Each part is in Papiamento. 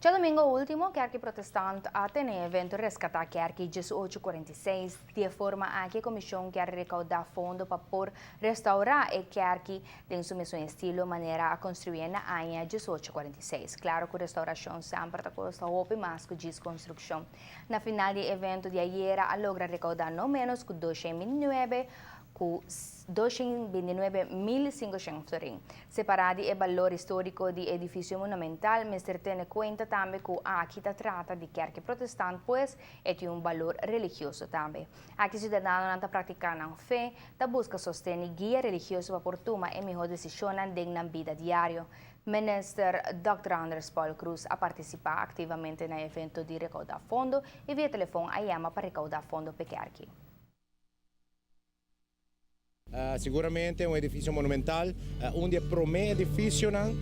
Djadumingu último, Kerki Protestant a tene evento Reskatá Kerki 1846. Di forma aki, komishon ke rekoudá fondo pa por restourá e kerki den su mesun estilo manera a konstruí na aña 1846. Klaro ku restourashon semper ta kosta hopi mas ku djis konstrukshon. Na final di evento di ayera a logra rekoudá no ménos ku 209 ku 229.500 florin. Separá di e balor históriko di edifisio monumental, mester tene kuenta tambe ku aki ta trata di kerki protestant, pues e tin un balor religioso tambe. Aki siudadanonan ta praktiká nan fe, ta buska sosten i guia religioso pa por tuma e mihó desishonnan den nan bida diario. Minister Dr. Andres Paul Croes a partisipá aktivamente na evento di rekoudá fondo i via telefòn a yama pa rekoudá fondo pa e kerki. Siguramente un edifisio monumental, un di e promé edifisionan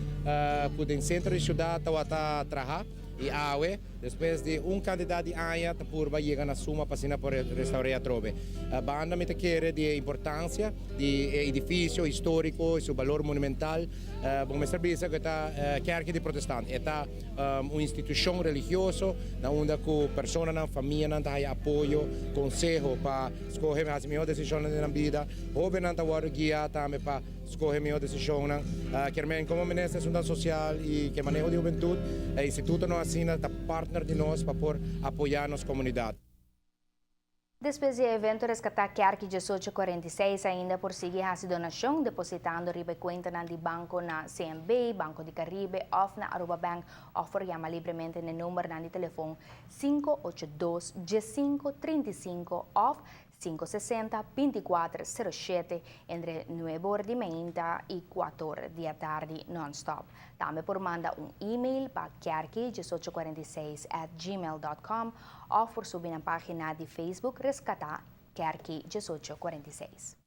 ku den sentro di siudat tabata traha i awe despues di un kantidat di aña ta purba yega na suma pa asina por restaur'é atrobe. Banda mi ta kere di e importansia di e edifisio históriko i su balor monumental. Bo mester bisa ku e ta kerki di protestant, e ta un institushon religioso na unda ku personanan, famianan ta haya apoyo, konseho pa skohe hasi mihó desishonnan den nan bida. Hóbennan ta wòrdu guiá tambe pa skohe mihó desishonnan. Kier men komo Minister di Asuntunan Sosial i ke maneho di hubentut, e institutonan asina ta partner di nos pa por apoyá nos komunidat. Despues di e evento Reskatá Kerki 1846 ainda por sigui hasi donashon depositando riba e kuentanan di banko na CMB, Banco di Caribe òf na Aruba Bank òf por yama libremente na e numbernan di telefon 582 15 35 òf 560 24 07 entre 9 or di mainta i 4 or di atardi non-stop. Tambe por manda un e-mail pa kerki1846@gmail.com òf por subi na página di Facebook Reskatá Kerki 1846.